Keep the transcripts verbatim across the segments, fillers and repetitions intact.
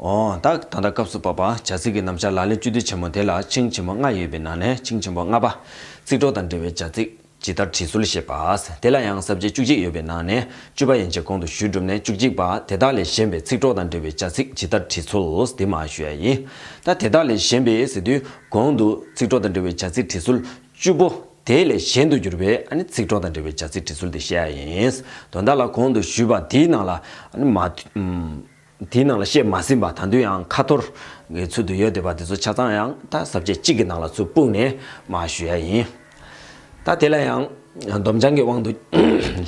ཨོ་ད་ད་ལྟ་སྐབས་སུ་བབ་པ་བྱ་ཚིག་གི་རྣམ་གཞག་ལག་ལེན་བཅུད་བསྡུས་ཆེན་མོ་དེ་ལ་ཆིངས་ཆེན་མོ་ལྔ་ཡོད་པའི་ནང་ནས་ཆིངས་ཆེན་པོ་ལྔ་པ། ཚིག་གྲོགས་དང་འབྲེལ་བའི་བྱ་ཚིག་ཇི་ལྟར་བྲིས་ཚུལ་ཞེས་པ། དེ་ལ་ཡང་ས་བཅད་བཅུ་གཅིག་ཡོད་པའི་ནང་ནས་བཅུ་པ་ཡན་ཆད་གོང་དུ་ཞུས་གྲུབ་ནས་བཅུ་གཅིག་པ། དེ་དག་ལས་གཞན་པའི་ཚིག་གྲོགས་དང་འབྲེལ་བའི་བྱ་ཚིག་ཇི་ལྟར་བྲིས་ཚུལ་དེ་མར་ཞུ་ཡ་ཡིན། ད་དེ་དག་ལས་གཞན་པའི་ཟེར་དུས་གོང་དུ་ཚིག་གྲོགས་དང་འབྲེལ་བའི་བྱ་ཚིག་བྲིས་ཚུལ་བཅུ་པོ། དེ་ལས་གཞན་དུ་གྱུར་པའི་ཨ་ནི་ཚིག་གྲོགས་དང་འབྲེལ་བའི་བྱ་ཚིག་བྲིས་ཚུལ་དེ་བཤད་ཡ་ཡིན། དོན་དག་ལ་གོང་དུ་ཞུས་པ་དེའི་ནང་ལ་ཨ་ནི་མ། དེའི་ནང་ལ་བཤད་མ་ཟིན་པ་ད་དུང་ཡང་ཁ་ཐོར་གྱི་ཚུལ་དུ་ཡོད་བསྡད་པ་དེ་ཚོ་ཆ་ཚང་ཡང་ད་ས་བཅད་གཅིག་གི་ནང་ལ་ཚུར་སྤུངས་ནས་མར་ཞུ་ཡ་ཡིན། ད་དེ་ལ་ཡང་སྡོམ་རྐྱང་གི་དབང་དུ་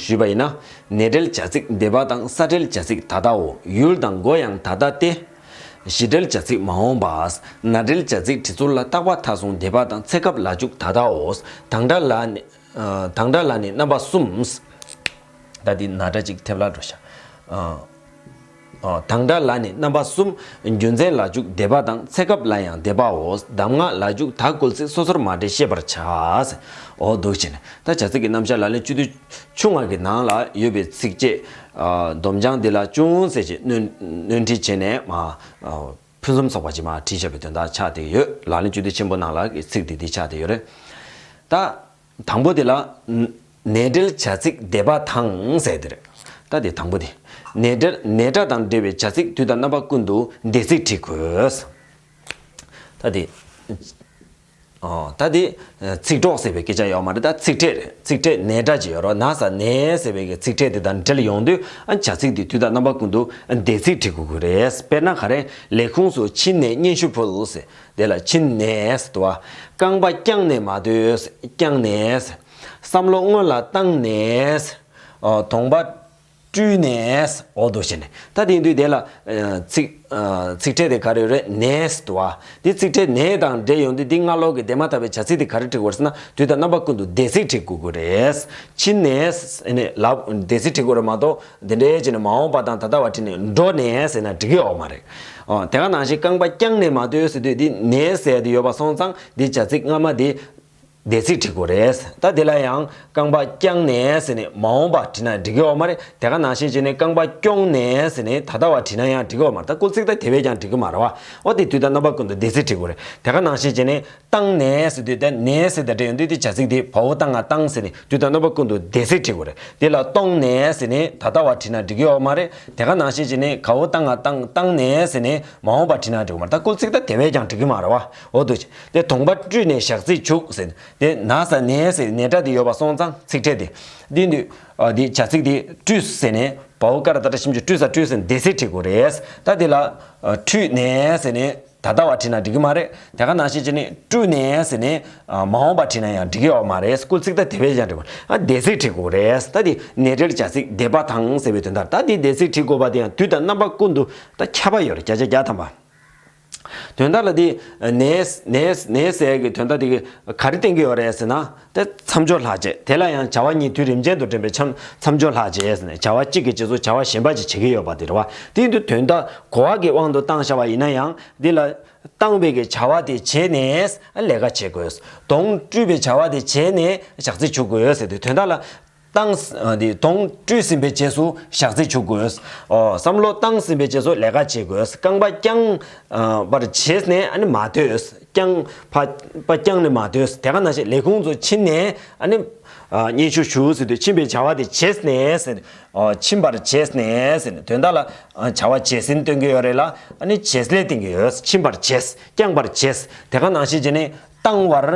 ཞུས་པ་ཡིན་ན། ནས་འབྲེལ་བྱ་ཚིག་འདས་པ་དང་ས་འབྲེལ་བྱ་ཚིག་ད་ལྟའོ། ཡུལ་དང་མགོ་ཡང་ད་ལྟ་སྟེ། གཞི་འབྲེལ་བྱ་ཚིག་མ་འོངས་པ། ན་འབྲེལ་བྱ་ཚིག་བྲིས་ཚུལ་ལ་བཏགས་པ་མཐའ་བཟུང་འདས་པ་དང་ཚེ་སྐབས་ལ་འཇུག་ད་ལྟའོ། དང་སྒྲ་ལ་ནི། ཨ། དང་སྒྲ་ལ་ནི་རྣམ་པ་གསུམ། ད་འདི་ན་སྒྲ་གཅིག་ཐེབས་ལ་འགྲོ་ཤག་ཨ། ཨ། དང་སྒྲ་ལ་ནི་རྣམ་པ་གསུམ། རྒྱུ་མཚན་ལ་འཇུག་འདས་པ་དང་ཚེ་སྐབས་ལ་ཡང་འདས་པའོ། གདམས་ངག་ལ་འཇུག་ད་སྐུལ་ཚིག་སོ་སོར་མ་འདྲེས་ཤེས་པར་བྱ། འོ་འདུག་བྱས་ནས་ད་བྱ་ཚིག་གི་རྣམ་གཞག་ལག་ལེན་བཅུད་བསྡུས་ཆུང་ངུ་གི་ནང་ལ་ཡོད་པའི་ཚིགས་བཅད། ཨ། སྡོམ་རྐྱང་འདི་ལ་ཅུང་ཟད་ཅིག་སྣོན་སྣོན་འཕྲི་བྱས་ནས་མར། ཨ། ཕུན་སུམ་ཚོགས་པ་ཅིག་མར་བྲིས་བཞག་པའི་དོན་དག་ཆགས་བསྡད་ཡོད། ལག་ལེན་བཅུད་བསྡུས་ཆེན་པོ་ནང་ལ་གི་ཚིག་འདི་འདི་ཆགས་བསྡད་ཡོད་རེད། ད། དང་པོ་དེ་ལ། ནས་འབྲེལ་བྱ་ཚིག་འདས་པ་དང་ཟེར་དེ་རེད། ད་དེ་དང་པོ་དེ། ནས་འབྲེལ་ནས་སྒྲ་དང་འབྲེལ་བའི་བྱ་ཚིག་དུས་དང་རྣམ་པ་ཀུན་ཏུ་འདས་ཚིག་བྲི་དགོས། ད་དེ། ཨོ། ད་དེ། ཚིག་གྲོགས་ཟེར་བའི་སྐད་ཆ་ཡོད་མ་རེད། ད་ཚིག་ཕྲད་རེད། ཚིག་ཕྲད་ནས་སྒྲ་ཅིག་ཡོད་རེད། ན་ས་ནས་ཟེར་བའི་གི་ཚིག་ཕྲད་དེ་དང་འབྲེལ་ཡོང་དུས་ཨ་བྱ་ཚིག་དེ་དུས་དང་རྣམ་པ་ཀུན་ཏུ་འདས་ཚིག་བྲི་དགོས་ཀྱི་རེད། དཔེར་ན་ག་རེ། ལས་ཁུངས་སུ་ཕྱིན་ནས་སྙན་ཞུ་ཕུལ་ཟེར། དེ་ལ་ཕྱིན་ནས་ཟེར་དུས་རྐང་པ་བརྐྱངས་ནས་མ་སྡོད། བརྐྱངས་ནས། བསམ་བློ་སྔོན་ལ་བཏང་ནས། ཨོ། གདོང་པ་བཀྲུས་ནས། འོ་འདུག་བྱས་ནས། ད་དེ་ཡིན་དུས་དེ་ལ། ཨ། ཚིག་ཨ། ཚིག་ཕྲད་དེ་ག་རེ་རེད། ནས་ཟེར་དུས་དེ་ཚིག་ཕྲད་ནས་དང་འབྲེལ་ཡོང་དུས་དེ་སྔ་ལོགས་ཀྱི་འདས་མ་ཐག་པའི་བྱ་ཚིག་དེ་ག་རེ་བྲི་དགོས་རེད་ཟེར་ན་དུས་དང་རྣམ་པ་ཀུན་ཏུ་འདས་ཚིག་བྲི་དགོས་ཀྱི་རེད། ཕྱིན་ནས་ཟེར་ནས་ལབ་འདས་ཚིག་བྲི་དགོས་རེད་མ་གཏོགས། འདི་འདྲའི་བྱས་ནས་མ་འོངས་པ་དང་ད་ལྟ་བ་བྲིས་ནས་འགྲོ་ནས་ཟེར་ན་འགྲིག་གི་ཡོད་མ་རེད། ཨོ། དེ་ག་ནང་བཞིན་རྐང་པ་བརྐྱངས་ནས་མ་སྡོད་ཟེར་དུས་འདི་ནས་ཟེར་དེ་ཡོད་པ་སོང་ཙང་འདི་བྱ་ཚིག་སྔ་མ་འདི་འདས་ཚིག་བྲི་དགོས་རེད། ད་དེ་ལ་ཡང་རྐང་པ་བརྐྱངས་ནས་ཟེར་ནས་མ་འོངས་པ་བྲིས་ན་འགྲིག་གི་ཡོད་མ་རེད། དེ་ག་ནང་བཞིན་བྱས་ནས་རྐང་པ་བརྐྱོངས་ནས་ཟེར་ནས་ད་ལྟ་བ་བྲིས་ན་ཡང་འགྲིག་གི་ཡོད་མ་རེད། ད་སྐུལ་ཚིག་ད་དེ་བས་ཀྱང་འགྲིག་གི་མ་རེད་བ། ཨོ་དེ་དུས་དང་རྣམ་པ་ཀུན་ཏུ་འདས་ཚིག་བྲི་དགོས་རེད། དེ་ག་ནང་བཞིན་བྱས་ནས། བཏང་ནས་ཟེར་དུས་དེ་ནས་ཟེར་དེ་འདྲ་ཡོང་དུས་དེ་བྱ་ཚིག་དེ་བའོ་བཏང་ང་བཏང་ཟེར་ནས་དུས་དང་རྣམ་པ་ཀུན་ཏུ་འདས་ཚིག་བྲི་དགོས་རེད། དེ་ལ་གཏོང་ནས་ཟེར་ནས་ད་ལྟ་བ་བྲིས་ན་འགྲིག་གི་ཡོད་མ་རེད། དེ་ག་ནང་བཞིན་བྱས་ནས་གའོ་བཏང་ང་བཏང་བཏང་ནས་ཟེར་ནས་མ་འོངས་པ་བྲིས་ན་འགྲིག་གི་མ་རེད། ད་སྐུལ་ཚིག་ད་དེ་བས་ཀྱང་འགྲིག་གི་མ་རེད་བ། འོ་འདུག་བྱས། དེ་གདོང་པ་བཀྲུས་ནས་ཞག་ཚིག་བྱུགས་ཟེར་ནས་དེ་ན་ས་ནས་ཟེར་ནས་སྒྲ་དེ་ཡོད་པ་སོང་ཙང་ཚིག་ཕྲད་དེ། དེ་དུས་ཨ་དེ་བྱ་ཚིག་དེ་བཀྲུས་ཟེར་ནས་བའོ་ཀ་ར་ད་ཏྲ་ཞབས་ཀྱུ་བཀྲུས་ས་བཀྲུས་ཟེར་ནས་འདས་ཚིག་བྲི་དགོས་རེད། ད་དེ་ལ་ཨ་བཀྲུས་ནས་ཟེར་ནས། ད་ལྟ་བ་བྲིས་ན་འགྲིག་གི་མ་རེད། དེ་ག་ནང་བཞིན་བྱས་ནས་བཀྲུས་ནས་ཟེར་ནས་ཨ་མ་འོངས་པ་བྲིས་ན་ཡང་འགྲིག་གི་ཡོད་མ་རེད། སྐུལ་ཚིག་ད་དེ་བས་ཀྱང་འགྲིག་གི་མ་རེད། ཨ་འདས་ཚིག་བྲི་དགོས་རེད། ད་དེ་ནས་འབྲེལ་བྱ་ཚིག་འདས་པ་དང་ཟེར་བའི་དོན་དག་ད་དེ་འདས་ཚིག་བྲི་དགོས་པ་དེ་ཡང་དུས་དང་རྣམ་པ་ཀུན་ཏུ་ད་ཁྱབ་པ་ཡོད་རེད། བརྒྱ་ཆ་བརྒྱ་ཐམ་པ། དོན་དག་ལ་དེ་ནས་ནས་ནས་ཟེར་གི་དོན་དག་དེ་ག་རེ་བསྟན་གྱི་ཡོད་རེད་ཟེར་ན། དེ་མཚམས་སྦྱོར་ལྷག་བཅས་དེ་ལ་ཡང་བྱ་བ་གཉིས་དུས་རིམ་ཅན་དུ་འདྲེན་པའི་མཚམས་མཚམས་སྦྱོར་ལྷག་བཅས་ཟེར་ནས་བྱ་བ་གཅིག་གི་རྗེས་སུ་བྱ་བ་གཞན་པ་ཅིག་བྱེད་ཀྱི་ཡོད་པ་དེ་རེད་བ། དེ་ཡིན་དུས་དོན་དག་གོ་བ་གི་དབང་དུ་བཏང་བཞག་པ་ཡིན་ན་ཡང་འདི་ལ་བཏང་བའི་གི་བྱ་བ་དེ་བྱས་ནས་ལས་ཀ་བྱེད་དགོས། གདོང་བཀྲུས་པའི་བྱ་བ་དེ་བྱས་ནས་ཞག་ཚིག་བྱུག་དགོས་ཟེར་དུས་དོན་དག་ལ་བཏང་དེ་གདོང་བཀྲུས་ཟིན་པའི་རྗེས་སུ་ཞག་ཚིག་བྱུག་དགོས། ཨོ་བསམ་བློ་བཏང་ཟིན་པའི་རྗེས་སུ་ལས་ཀ་བྱེད་དགོས། རྐང་པ་བརྐྱང་པར་བྱས་ནས་ཨ་ནི་མ་སྡོད། བརྐྱང་ཕ་པ་བརྐྱངས་ནས་མ་སྡོད། དེ་ག་ནང་བཞིན་ལས་ཁུངས་སུ་ཕྱིན་ནས་ཨ་ནི་ཨ་སྙན་ཞུ་ཞུ་ཟེར་དུས་ཕྱིན་པའི་བྱ་བ་དེ་བྱས་ནས་ཟེར། ཨ་ཕྱིན་པར་བྱས་ནས་ཟེར་ནས་དོན་དག་ལ་ཨ་བྱ་བ་བྱས་ཟིན་སྟོན་གྱི་ཡོད་རེད་ལ། ཨ་ནི་བྱས་ལས་སྟོན་གྱི་ཡོད། ཕྱིན་པར་བྱས། བརྐྱངས་པར་བྱས། དེ་ག་ནང་བཞིན་བྱས་ནས་བཏང་བར་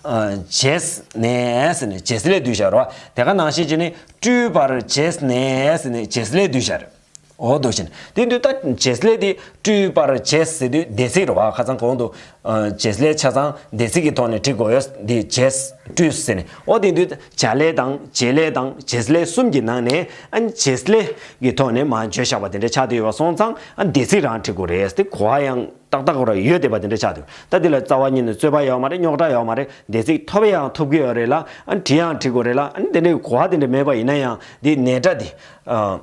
ཨ་བྱས་ནས་ཟེར་ནས་བྱས་ལས་བསྡུས་བཞག་རོ། དེ་ག་ནང་བཞིན་བྱས་ནས་བཀྲུས་པར་བྱས་ནས་ཟེར་ནས་བྱས་ལས་བསྡུས་བཞག་རེད། འོ་འདུག་བཞིན། དེ་དུས་ད་བྱས་ལས་དེ་བཀྲུས་པར་བྱས་ཟེར་དུས་འདས་ཚིག་རེད་བ། ཁ་སང་གོང་དུ་ཨ་བྱས་ལས་ཆ་ཚང་འདས་ཚིག་གི་ཐོག་ནས་བྲི་དགོས་ཡོད། འདི་བྱས་བཀྲུས་ཟེར་ནས། འོ་དེ་དུས་བྱ་ལས་དང་བྱས་ལས་དང་བྱས་ལས་གསུམ་གྱི་ནང་ནས་ཨ་བྱས་ལས་ཀྱི་ཐོག་ནས་མར་བརྗོད་བཞག་པ་དེ་འདྲ་ཆགས་བསྡད་ཡོད་པ་སོང་ཙང་ཨ་འདས་ཚིག་རང་བྲི་དགོས་རེད། དེ་གོ་བ་ཡང་ཏག་ཏག་ར་ཡོད་བསྡད་པ་དེ་འདྲ་ཆགས་འདུག་ད་འདི་ལ་རྩ་བ་ཉིད་ནས་རྩོད་པ་ཡོད་མ་རེད། རྙོག་དྲ་ཡོད་མ་རེད། འདས་ཚིག་ཐོབ་ཡང་ཐོབ་ཀྱི་ཡོད་རེད་ལ། ཨ་བྲི་ཡང་བྲི་དགོས་རེད་ལ། ཨ་དེ་འདྲའི་གོ་བ་དེ་འདྲ་མེད་པ་ཡིན་ན་ཡང་འདི་ནས་སྒྲ་འདི་ཨ།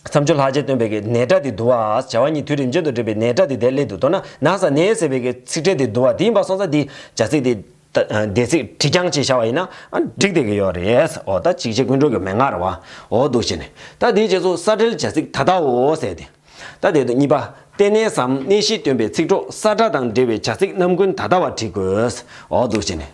མཚམས་སྦྱོར་ལྷག་བཅས་སྟོན་པའི་གི་ནས་སྒྲ་དེ་འདུག་བ། བྱ་བ་གཉིས་དུས་རིམ་ཅན་དུ་འདྲེས་པའི་ནས་སྒྲ་དེ་དེར་སླེབས་འདུག་མདོར་ན་ན་ས་ནས་ཟེར་བའི་གི་ཚིག་ཕྲད་དེ་འདུག་བ། དེ་ཡིན་པ་སོང་ཙང་དེ་བྱ་ཚིག་དེ་ད་འདས་ཚིག་བྲིས་རྐྱང་བྱས་བཞག་པ་ཡིན་ན་ཨ་འགྲིག་བསྡད་ཀྱི་ཡོད་རེད། འོ་ད་གཅིག་བྱས་ཀུན་འགྲོ་གི་མན་ངག་རེད་བ། འོ་འདུག་བྱས་ནས་ད་དེའི་རྗེས་སུ་ས་འབྲེལ་བྱ་ཚིག་ད་ལྟའོ་ཟེར་ཏེ། ད་དེ་དུ་གཉིས་པ། རྟེན་གནས་སམ་གནས་གཞི་སྟོན་པའི་ཚིག་གྲོགས་ས་སྒྲ་དང་འབྲེལ་བའི་བྱ་ཚིག་རྣམ་ཀུན་ད་ལྟ་བ་བྲི་དགོས། འོ་འདུག་བྱས་ནས།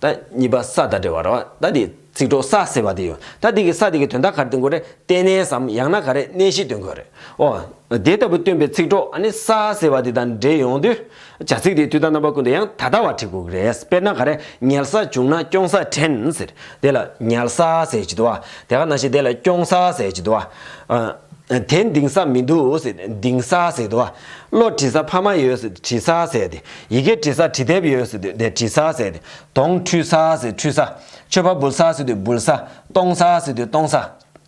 ད་གཉིས་པ་ས་དང་འབྲེལ་བ་རེད་བ། ད་དེ་ཚིག་གྲོགས་ས་ཟེར་བ་དེ་ཡོད། ད་དེ་གི་ས་དེ་གི་དོན་དག་ག་རེ་སྟོན་དགོས་རེད། རྟེན་གནས་སམ་ཡང་ན་ག་རེ་གནས་གཞི་སྟོན་དགོས་རེད། ཨོ། དེ་ལྟ་བུ་སྟོན་པའི་ཚིག་གྲོགས་ཨ་ནི་ས་ཟེར་བ་དེ་དང་འབྲེལ་ཡོང་དུས། བྱ་ཚིག་དེ་དུས་དང་རྣམ་པ་ཀུན་ཏུ་ཡང་ད་ལྟ་བ་བྲི་དགོས་ཀྱི་རེད། དཔེར་ན་ག་རེ། ཉལ་ས་བྱུང་ན་སྐྱོང་ས་དྲན་ཟེར། དེ་ལ་ཉལ་ས་ཟེར་གྱི་འདུག་བ། དེ་ག་ནང་བཞིན་དེ་ལ་སྐྱོང་ས་ཟེར་གྱི་འདུག་བ། ཨ། དེ་འདིང་ས་མི་འདུག་ཟེར། འདིང་ས་ཟེར་འདུག་བ། བློ་བྲི་ས་ཕ་མ་ཡོད་ཟེར། བྲི་ས་ཟེར་ཏེ། ཡི་གེ་བྲི་ས་བྲི་དེབ་ཡོད་ཟེར་དུས་དེ་བྲི་ས་ཟེར་ཏེ། དོང་འཁྲུད་ས་ཟེར། འཁྲུད་ས། མཆོད་པ་འབུལ་ས་ཟེར་དུས་འབུལ་ས། གཏོང་ས་ཟེར་དུས་གཏོང་ས།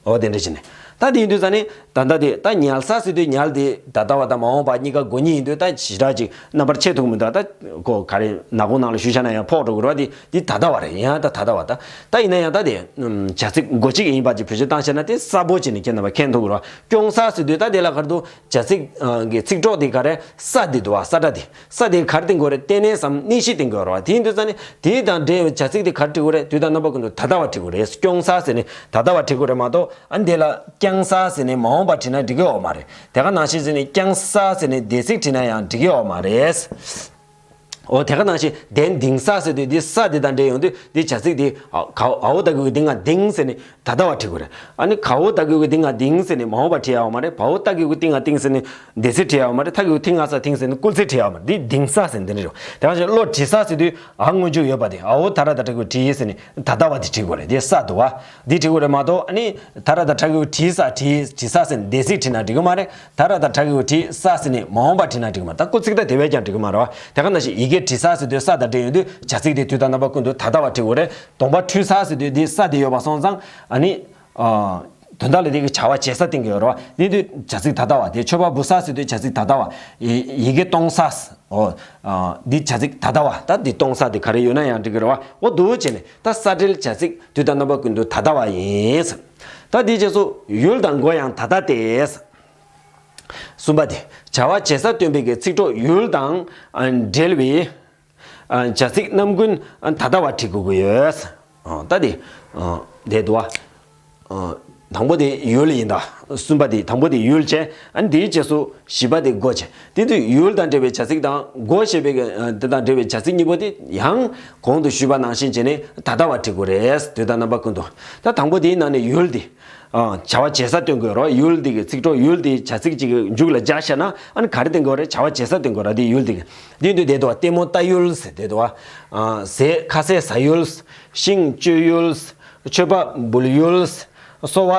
འོ་དེ་འདྲ་བྱས་ནས། ད་དེ་ཡིན་དུས་ཙང་ནི་ད་ལྟ་དེ་ད་ཉལ་ས་ཟེར་དུས་ཉལ་དེ་ད་ལྟ་བ་དང་མ་འོངས་པ་གཉིས་ཀ་གོ་གཉིས་ཡིན་དུས་ད་ཞེ་དྲག་ཅིག་རྣམ་པར་ཕྱེ་ཐུབ་མི་འདུག་ད་ཁོ་ག་རེ་ནག་ཁུང་ནང་ལ་ཞུས་བཞག་ན་ཡང་ཕོག་འགྲོ་གི་རེད་བ། དེ་དེ་ད་ལྟ་བ་རེད། ཡང་ད་ད་ལྟ་བ་ད། ད་ཡིན་ན་ཡང་ད་དེ་བྱ་ཚིག་མགོ་གཅིག་ཡིན་པ་ཅིག་བེད་སྤྱོད་བཏང་བྱས་ན་དེ་གསལ་པོ་བྱས་ནས་ཁྱེད་རྣམ་པ་མཁྱེན་ཐུབ་ཀྱི་རེད་བ། སྐྱོང་ས་ཟེར་དུས་ད་དེ་ལ་ག་རེ་འདུག་བྱ་ཚིག་གི་ཚིག་གྲོགས་དེ་ག་རེ། ས་དེ་འདུག་བ། ས་སྒྲ་དེ། ས་དེ་ག་རེ་བསྟན་དགོས་རེད། རྟེན་གནས་སམ་གནས་གཞི་བསྟན་དགོས་རེད་བ། དེ་ཡིན་དུས་ཙང་ནི་དེ་དང་འབྲེལ་བའི་བྱ་ཚིག་དེ་ག་རེ་བྲི་དགོས་རེད། དུས་དང་རྣམ་པ་ཀུན་ཏུ་ད་ལྟ་བ་བྲི་དགོས་རེད། སྐྱོང་ས་ཟེར་ནས་ད་ལྟ་བ་བྲི་དགོས་རེད་མ་གཏོགས། ཨ་ནི་དེ་ལ་བསྐྱངས་ས་ཟེར་ནས་མ་འོངས་པ་བྲིས་ན་འགྲིག་གི་ཡོད་མ་རེད། དེ་ག་ནང་བཞིན་ཟེར་ནས་བསྐྱངས་ས་ཟེར་ནས་འདས་ཚིག་བྲིས་ན་ཡང་འགྲིག་གི་ཡོད་མ་རེད། འོ་དེ་ག་ནང་བཞིན་གདན་འདིང་ས་ཟེར་དུས་འདི་ས་དེ་དང་འབྲེལ་ཡོང་དུས་འདི་བྱ་ཚིག་དེ་ཨ་ག་འ་འོ་ད་གི་འདིང་ང་འདིང་ཟེར་ནས་ད་ལྟ་བ་བྲི་དགོས་རེད། ཨ་ནི་ག་འོ་ད་གི་འདིང་ང་འདིང་ཟེར་ནས་མ་འོངས་པ་བྲི་ཡ་ཡོད་མ་རེད། བ་འོ་ད་གི་འདིང་ང་འདིང་ཟེར་ནས་འདས་ཚིག་བྲི་ཡ་ཡོད་མ་རེད། ད་གི་འདིང་ང་ས་འདིང་ཟེར་ནས་སྐུལ་ཚིག་བྲི་ཡ་ཡོད་མ་རེད། འདི་འདིང་ས་ཟེར་འདི་འདྲ་རེད། དེ་ག་ནང་བཞིན་བློ་བྲི་ས་ཟེར་དུས་ཨ་སྔོན་འཇུག་ཡོད་པ་དེ་འ་འོ་ད་ར་ད་ད་གི་བྲི་ཟེར་ནས་ད་ལྟ་བ་དེ་བྲི་དགོས་རེད། དེ་ས་འདུག་བ། འདི་བྲི་དགོས་རེད་མ་གཏོགས། ཨ་ནི་ད་ར་ད་ད་གི་བྲི་ས་བྲི་བྲི་ས་ཟེར་ནས་འདས་ཚིག་བྲི་ན་འགྲིག་གི་མ་རེད། ད་ར་ད་ད་གི་བྲི་ས་ཟེར་ནས་མ་འོངས་པ་བྲིས་ན་འགྲིག་གི་མ་རེད། ད་སྐུལ་ཚིག་ད་དེ་བས་ཀྱང་འགྲིག་གི་མ་རེད་བ། དེ་ག་ནང་བཞིན་ཡི་གེ་བྲི་ས་ཟེར་དུས་ས་དང་འབྲེལ་ཡོང་དུས་བྱ་ཚིག་དེ་དུས་དང་རྣམ་པ་ཀུན་ཏུ་ད་ལྟ་བ་བྲི་དགོས་རེད། གདོང་པ་འཁྲུད་ས་ཟེར་དུས་འདི་ས་དེ་ཡོད་པ་སོང་ཙང་ཨ་ནི། ཨ། དོན་དག་ལ་དེ་གི་བྱ་བ་བྱེད་ས་བསྟན་གྱི་ཡོད་རེད་བ། དེ་དུས་བྱ་ཚིག་ད་ལྟ་བ། དེ་མཆོད་པ་འབུལ་ས་ཟེར་དུས་བྱ་ཚིག་ད་ལྟ་བ། ཡི་ཡི་གེ་གཏོང་ས། ཨོ། ཨ། འདི་བྱ་ཚིག་ད་ལྟ་བ། ད་འདི་གཏོང་ས་དེ་ག་རེ་ཡོད་ན་ཡང་འགྲིག་གི་རེད་བ། འོ་འདུག་བྱས་ནས་ད་ས་འབྲེལ་བྱ་ཚིག་དུས་དང་རྣམ་པ་ཀུན་ཏུ་ད་ལྟ་བ་ཡིན། ད་འདིའི་རྗེས་སུ་ཡུལ་དང་མགོ་ཡང་ད་ལྟ་སྟེ། གསུམ་པ་དེ། བྱ་བ་བྱེད་ས་སྟོན་པའི་གི་ཚིག་གྲོགས་ཡུལ་དང་འབྲེལ་བའི་བྱ་ཚིག་རྣམ་ཀུན་ད་ལྟ་བ་བྲི་དགོས་ཀྱི་ཡོད། ད་དེ་དེ་འདུག་བ། དང་པོ་དེ་ཡུལ་ཡིན་ད། གསུམ་པ་དེ་དང་པོ་དེ་ཡུལ་བྱས། ཨ་ནི་དེའི་རྗེས་སུ་བཞི་པ་དེ་མགོ་བྱས། དེ་དུས་ཡུལ་དང་འབྲེལ་བའི་བྱ་ཚིག་དང་མགོ་ཞེས་པའི་དེ་དང་འབྲེལ་བའི་བྱ་ཚིག་གཉིས་པོ་དེ་ཡང་གོང་དུ་ཞུས་པ་ནང་བཞིན་བྱས་ནས་ད་ལྟ་བ་བྲི་དགོས་རེད། དུས་དང་རྣམ་པ་ཀུན་ཏུ། ད་དང་པོ་དེའི་ནང་ནས་ཡུལ་དེ། ཨ། བྱ་བ་བྱེད་ས་སྟོན་དགོས་རོ། ཡུལ་འདི་གི་ཚིག་གྲོགས་ཡུལ་འདི་བྱ་ཚིག་ཅིག་གི་མཇུག་ལ་སྦྱར་བཞག་ན་ཨ་ནི་ག་རེ་སྟོན་དགོས་རེད། བྱ་བ་བྱེད་ས་སྟོན་དགོས་ར། འདི་ཡུལ་འདི་གི་འདི་འདི་བསྡད་འདུག་བ། ལྟད་མོ་ལྟ་ཡུལ་ཟེར་བསྡད་འདུག་བ། ཨ། ཟས་ཁ་ཟས་ཟ་ཡུལ། ཤིང་གཅོད་ཡུལ། མཆོད་པ་འབུལ་ཡུལ། གསོལ་བ་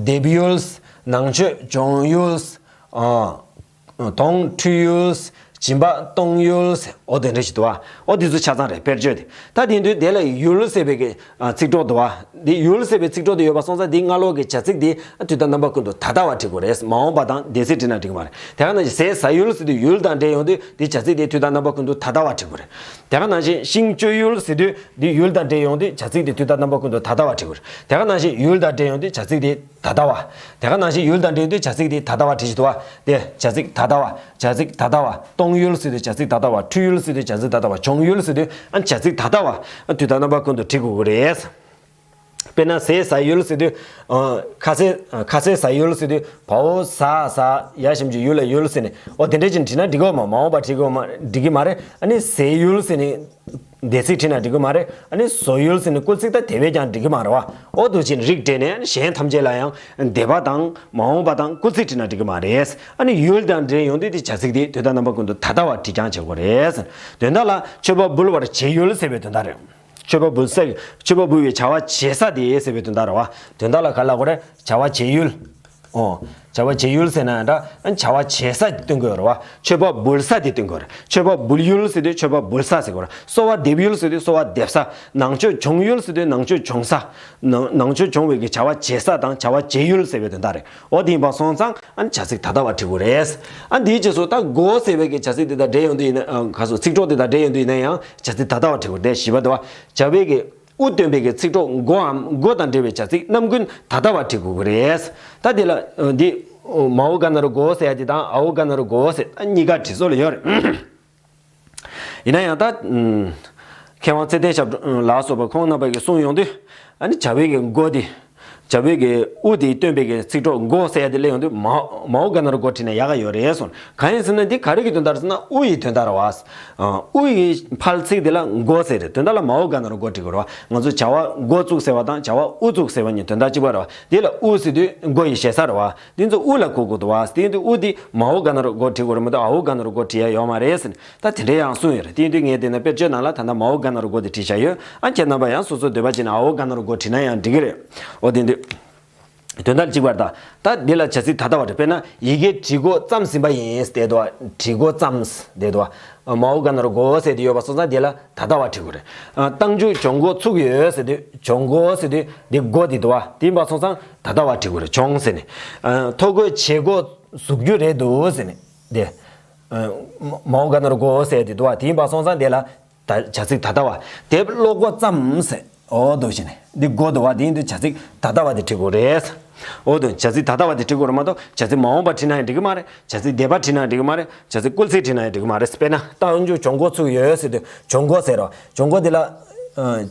འདེབས་ཡུལ། ནང་མཆོད་སྦྱོང་ཡུལ། ཨ། དོང་འཁྲུད་ཡུལ། སྦྱིན་པ་གཏོང་ཡུལ། འོ་དེ་འདྲ་ཞིག་འདུག་བ། འོ་དེ་ཚོ་ཆ་ཚང་རེད། དཔེར་བརྗོད་དེ། ད་དེ་དུས་དེ་ལ་ཡུལ་ཟེར་བའི་གི་ཨ་ཚིག་གྲོགས་འདུག་བ། འདི་ཡུལ་ཟེར་བའི་ཚིག་གྲོགས་དེ་ཡོད་པ་སོང་ཙང་འདི་སྔ་ལོགས་ཀྱི་བྱ་ཚིག་འདི་དུས་དང་རྣམ་པ་ཀུན་ཏུ་ད་ལྟ་བ་བྲི་དགོས་རེད། མ་འོངས་པ་དང་འདས་ཚིག་བྲིས་ན་འགྲིག་གི་མ་རེད། དེ་ག་ནང་བཞིན་ཟས་ཟ་ཡུལ་ཟེར་དུས་ཡུལ་དང་འབྲེལ་ཡོང་དུས་འདི་བྱ་ཚིག་དེ་དུས་དང་རྣམ་པ་ཀུན་ཏུ་ད་ལྟ་བ་བྲི་དགོས་རེད། དེ་ག་ནང་བཞིན་ཤིང་གཅོད་ཡུལ་ཟེར་དུས་འདི་ཡུལ་དང་འབྲེལ་ཡོང་དུས་བྱ་ཚིག་དེ་དུས་དང་རྣམ་པ་ཀུན་ཏུ་ད་ལྟ་བ་བྲི་དགོས་རེད། དེ་ག་ནང་བཞིན་ཡུལ་དང་འབྲེལ་ཡོང་དུས་བྱ་ཚིག་དེ་ད་ལྟ་བ། དེ་ག་ནང་བཞིན་ཡུལ་དང་འབྲེལ་དུས་བྱ་ཚིག་དེ་ད་ལྟ་བ་བྲིས་ཀྱི་འདུག་བ། དེ་བྱ་ཚིག་ད་ལྟ་བ། བྱ་ཚིག་ད་ལྟ་བ། གཏོང་ཡུལ་ཟེར་དུས་བྱ་ཚིག་ད་ལྟ་བ། འཁྲུད་ཡུལ་ཟེར་དུས་བྱ་ཚིག་ད་ལྟ་བ། སྦྱོང་ཡུལ་ཟེར་དུས་ཨ་བྱ་ཚིག་ད་ལྟ་བ་དུས་དང་རྣམ་པ་ཀུན་ཏུ་བྲི་དགོས་ཀྱི་རེད། དཔེར་ན་ཟས་ཟ་ཡུལ་ཟེར་དུས་ཨ་ཁ་ཟས་ཁ་ཟས་ཟ་ཡུལ་ཟེར་དུས་བ་འོ་ཟ་ཟ་ཡ་ཞབས་ཀྱུ་ཡུ་ལ་ཡུལ་ཟེར་ནས་འོ་དེ་འདྲ་ཅིག་བྲིས་ན་འགྲིག་གི་ཡོད་མ། མ་འོངས་པ་བྲིས་དགོས་མ་འགྲིག་གི་མ་རེད། ཨ་ནི་ཟས་ཡུལ་ཟེར་ནས། འདས་ཚིག་བྲིས་ན་འགྲིག་གི་མ་རེད། ཨ་ནི་བཟོ་ཡུལ་ཟེར་ནས་སྐུལ་ཚིག་ད་དེ་བས་ཀྱང་འགྲིག་གི་མ་རེད་བ། འོ་འདུག་ཅིང་རིགས་འགྲེ་ནས་ཨ་ནི་གཞན་ཐམས་ཅད་ལ་ཡང་འདས་པ་དང་མ་འོངས་པ་དང་སྐུལ་ཚིག་བྲིས་ན་འགྲིག་གི་མ་རེད། ཨ་ནི་ཡུལ་དང་འབྲེལ་ཡོང་དུས་དེ་བྱ་ཚིག་དེ་དུས་དང་རྣམ་པ་ཀུན་ཏུ་ད་ལྟ་བ་བྲིས་ཀྱང་བྱེད་དགོས་རེད། དོན་དག་ལ་མཆོད་པ་འབུལ་བར་བྱེད་ཡུལ་ཟེར་བའི་དོན་དག་རེད། མཆོད་པ་འབུལ་ས་མཆོད་པ་འབུལ་བའི་བྱ་བ་བྱེད་ས་དེ་ཟེར་བའི་དོན་དག་རེད་བ། དོན་དག་ལ་ག་ལབ་དགོས་རེད། བྱ་བ་བྱེད་ཡུལ། ཨོ། བྱ་བ་བྱེད་ཡུལ་ཟེར་ན་འདྲ། བྱ་བ་བྱེད་ས་སྟོན་དགོས་རེད་བ། མཆོད་པ་འབུལ་ས་དེ་སྟོན་དགོས་རེད། མཆོད་པ་འབུལ་ཡུལ་ཟེར་དུས་མཆོད་པ་འབུལ་ས་ཟེར་དགོས་རེད། གསོལ་བ་འདེབས་ཡུལ་ཟེར་དུས་གསོལ་བ་འདེབས་ས། ནང་མཆོད་སྦྱོང་ཡུལ་ཟེར་དུས་ནང་མཆོད་སྦྱོང་ས། ནང་ནང་མཆོད་སྦྱོང་བའི་གི་བྱ་བ་བྱེད་ས་དང་བྱ་བ་བྱེད་ཡུལ་ཟེར་བའི་དོན་དག་རེད། འོ་དེ་ཡིན་པ་སོང་ཙང་ཨ་ནི་བྱ་ཚིག་ད་ལྟ་བ་བྲི་དགོས་རེད། ཨ་འདིའི་རྗེས་སུ་ད་མགོ་ཟེར་བའི་གི་བྱ་ཚིག་དེ་དང་འབྲེལ་ཡོང་དུས་ཡིན་ན། ཨ་ག་སོ་ཚིག་གྲོགས་དེ་དང་འབྲེལ་ཡོང་དུས་ཡིན་ན་ཡང་བྱ་ཚིག་ད་ལྟ་བ་བྲི་དགོས་རེད། བཞི་པ་དེ་བ། བྱ་བའི་གི་དབུ་སྟོན་པའི་གི་ཚིག་གྲོགས་མགོའམ་མགོ་དང་འབྲེལ་བའི་བྱ་ཚིག་རྣམ་ཀུན་ད་ལྟ་བ་བྲི་དགོས་ཀྱི་རེད། ད་དེ་ལ་འདི་མའོ་ག་ན་རོ་མགོ་ཟེར་ཡ་དེ་དང་ཨའོ་ག་ན་རོ་མགོ་ཟེར་ད་གཉིས་ཀ་བྲི་སྲོལ་ཡོད་རེད། ཡིན་ན་ཡང་ད་མཁས་དབང་ཚེ་བརྟན་ཞབས་དྲུང་ལ་སོགས་པ་ཁོང་རྣམ་པ་གིས་གསུངས་ཡོང་དུས་ཨ་ནི་བྱ་བའི་གི་མགོ་དེ་ བྱ་བའི་གི་དབུ་དེ་སྟོན་པའི་གི་ཚིག་གྲོགས་མགོ་ཟེར་ཡ་དེ་སླེབས་ཡོང་དུས་མའོ་མའོ་ག་ན་རོ་མགོ་བྲིས་ན་ཡག་ག་ཡོད་རེད་གསུངས། གང་ཡིན་ཟེར་ན་འདི་ག་རེ་གི་དོན་དག་རེད་ཟེར་ན་དབུ་ཡི་དོན་དག་རེད་བ། དབུ་ཡི་ཕར་ཚིག་དེ་ལ་མགོ་ཟེར་རེད། དོན་དག་ལ་མའོ་ག་ན་རོ་མགོ་བྲིས་དགོས་རེད་བ། ང་ཚོ་བྱ་བ་འགོ་བཙུགས་ཟེར་བ་དང་བྱ་བ་དབུ་བཙུགས་ཟེར་བ་གཉིས་དོན་དག་གཅིག་པ་རེད་བ། དེ་ལ་དབུ་ཟེར་དུས་མགོ་ཡི་ཞེ་ས་རེད་བ། དེ་ཚོ་དབུ་ལ་གོ་དགོས་འདུག་བ། དེ་ཡིན་དུས་དབུ་དེ་མའོ་ག་ན་རོ་མགོ་བྲིས་དགོས་རེད་མ་གཏོགས་ཨའོ་ག་ན་རོ་མགོ་བྲིས་ཡ་ཡོད་མ་རེད་ཟེར་ནས། ད་དེ་འདྲ་ཡང་གསུངས་ཡོད་རེད། དེ་ཡིན་དུས་ངས་དེ་ན་དཔེར་བརྗོད་ནང་ལ་ད་ལྟ་མའོ་ག་ན་རོ་མགོ་དེ་བྲིས་བཞག་ཡོད། ཨ་ཁྱེད་རྣམ་པ་ཡང་སོ་སོའི་འདོད་པ་བྱས་ན་ཨའོ་ག་ན་རོ་མགོ་བྲིས་ན་ཡང་འགྲིག་གི་རེད། འོ་དེ་འདུག་དོན་དག་གཅིག་པར་ད། ད་འདི་ལ་བྱ་ཚིག་ད་ལྟ་བ་རེད། དཔེར་ན་ཡི་གེ་བྲིས་འགོ་བརྩམས་ཟིན་པ་ཡིན་ཟེར་དུས། བྲིས་འགོ་བརྩམས་ཟེར་དུས། མའོ་ག་ན་རོ་མགོ་ཟེར་དེ་ཡོད་པ་སོང་ཙང་འདི་ལ་ད་ལྟ་བ་བྲིས་དགོས་རེད། རྟགས་འཇུག་སྦྱོང་འགོ་ཚུགས་ཡོད་ཟེར་དུས་སྦྱོང་འགོ་ཟེར་དུས་འདི་འགོ་འདི་འདུག་བ། དེ་ཡིན་པ་སོང་ཙང་ད་ལྟ་བ་བྲིས་དགོས་རེད། སྦྱོང་ཟེར་ནས། ཐོ་འགོད་བྱེད་འགོ་ཟུག་རྒྱུ་རེད་འདུག་ཟེར་ནས། དེ། མའོ་ག་ན་རོ་མགོ་ཟེར་དེ་འདུག་བ། དེ་ཡིན་པ་སོང་ཙང་དེ་ལ་ད་བྱ་ཚིག་ད་ལྟ་བ། དེབ་ཀློག་འགོ་བརྩམས་ཟེར། འོ་འདུག་བྱས་ནས་འདི་འགོ་འདུག་བ། དེ་ཡིན་དུས་བྱ་ཚིག་ད་ལྟ་བ་དེ་བྲིས་དགོས་རེད། འོ་འདུག་བྱ་ཚིག་ད་ལྟ་བ་དེ་བྲིས་དགོས་རེད་མ་གཏོགས་བྱ་ཚིག་མ་འོངས་པ་བྲིས་ན་ཡང་འགྲིག་གི་མ་རེད། བྱ་ཚིག་འདས་པ་བྲིས་ན་ཡང་འགྲིག་གི་མ་རེད། བྱ་ཚིག་སྐུལ་ཚིག་བྲིས་ན་ཡང་འགྲིག་གི་མ་རེད། དཔེར་ན་རྟགས་འཇུག་སྦྱོང་འགོ་ཚུགས་ཡོད་ཟེར་དུས་སྦྱོང་འགོ་ཟེར་རོ། སྦྱོང་འགོ་འདི་ལ།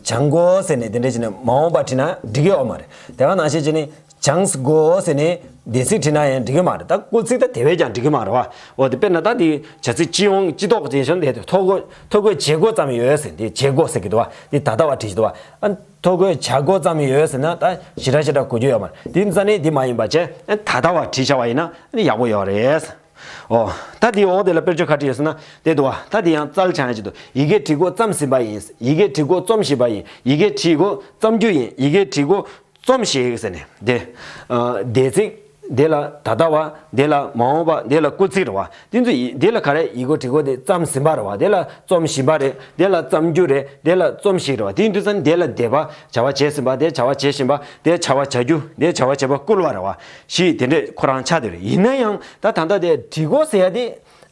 སྦྱང་འགོ་ཟེར་ནས་དེ་འདྲ་བྱས་ནས་མ་འོངས་པ་བྲིས་ན་འགྲིག་གི་ཡོད་མ་རེད། དེ་ག་ནང་བཞིན་བྱས་ནས། སྦྱངས་དགོས་ཟེར་ནས་འདས་ཚིག་བྲིས་ན་ཡང་འགྲིག་གི་མ་རེད། ད་སྐུལ་ཚིག་ད་དེ་བས་ཀྱང་འགྲིག་གི་མ་རེད་བ། འོ་དེ་དཔེར་ན་ད་དེ་བྱ་ཚིག་སྤྱི་ཡོངས་སྤྱི་ལྡོག་ཅན་ཞིག་འདས་དུས་ཐོ་འགོད་ཐོ་འགོད་བྱེད་འགོ་བརྩམས་ཡོད་ཟེར། དེ་བྱེད་འགོ་ཟེར་གི་འདུག་བ། དེ་ད་ལྟ་བ་བྲིས་ཀྱི་འདུག་བ། ཨ་ཐོ་འགོད་བྱ་འགོ་བརྩམས་ཡོད་ཟེར་ན་ད་ཞེ་དྲག་ཞེ་དྲག་གོ་རྒྱུ་ཡོད་མ་རེད། དེ་ཙ་ནས་དེ་མ་ཡིན་པ་བྱས་ཨ་ད་ལྟ་བ་བྲིས་བྱ་བ་ཡིན་ན་ཨ་ཡག་པོ་ཡོད་རེད། འོ། ད་དེའི་འོག་དེ་ལ་དཔེར་བརྗོད་ག་རེ་ཡོད་ཟེར་ན་དེ་འདུག་བ། ད་དེ་ཡང་རྩལ་སྦྱང་ཡ་ཅིག་འདུག་ཡི་གེ་བྲིས་འགོ་བརྩམས་ཟིན་པ་ཡིན། ཡི་གེ་བྲིས་འགོ་རྩོམ་བཞིན་པ་ཡིན། ཡི་གེ་བྲིས་འགོ་བརྩམ་རྒྱུ་ཡིན། ཡི་གེ་བྲིས་འགོ་རྩོམ་ཞིག་ཟེར་ནས་དེ། འདས་ཚིག་དེ་ལ་ད་ལྟ་བ། དེ་ལ་མ་འོངས་པ། དེ་ལ་སྐུལ་ཚིག་རེད་བ། དེ་ཚོ་ཡི་དེ་ལ་ག་རེ་ཡི་གེ་བྲིས་འགོ་དེ་བརྩམས་ཟིན་པ་རེད་བ། དེ་ལ་རྩོམ་བཞིན་པ་རེད། དེ་ལ་བརྩམ་རྒྱུ་རེད། དེ་ལ་རྩོམ་ཞིག་རེད་བ། དེ་ཡིན་དུས་ཙང་དེ་ལ་འདས་པ་བྱ་བ་བྱས་ཟིན་པ། དེ་བྱ་བ་བྱེད་བཞིན་པ། དེ་བྱ་བ་བྱ་རྒྱུ། དེ་བྱ་བ་བྱེད་པ་བསྐུལ་བ་རེད་བ། ཞིག་དེ་འདྲས་ཁོ་རང་ཆགས་བསྡད་རེད། ཡིན་ན་ཡང་ད་ད་ལྟ་དེ་བྲིས་འགོ་ཟེར་ཡ་དེ།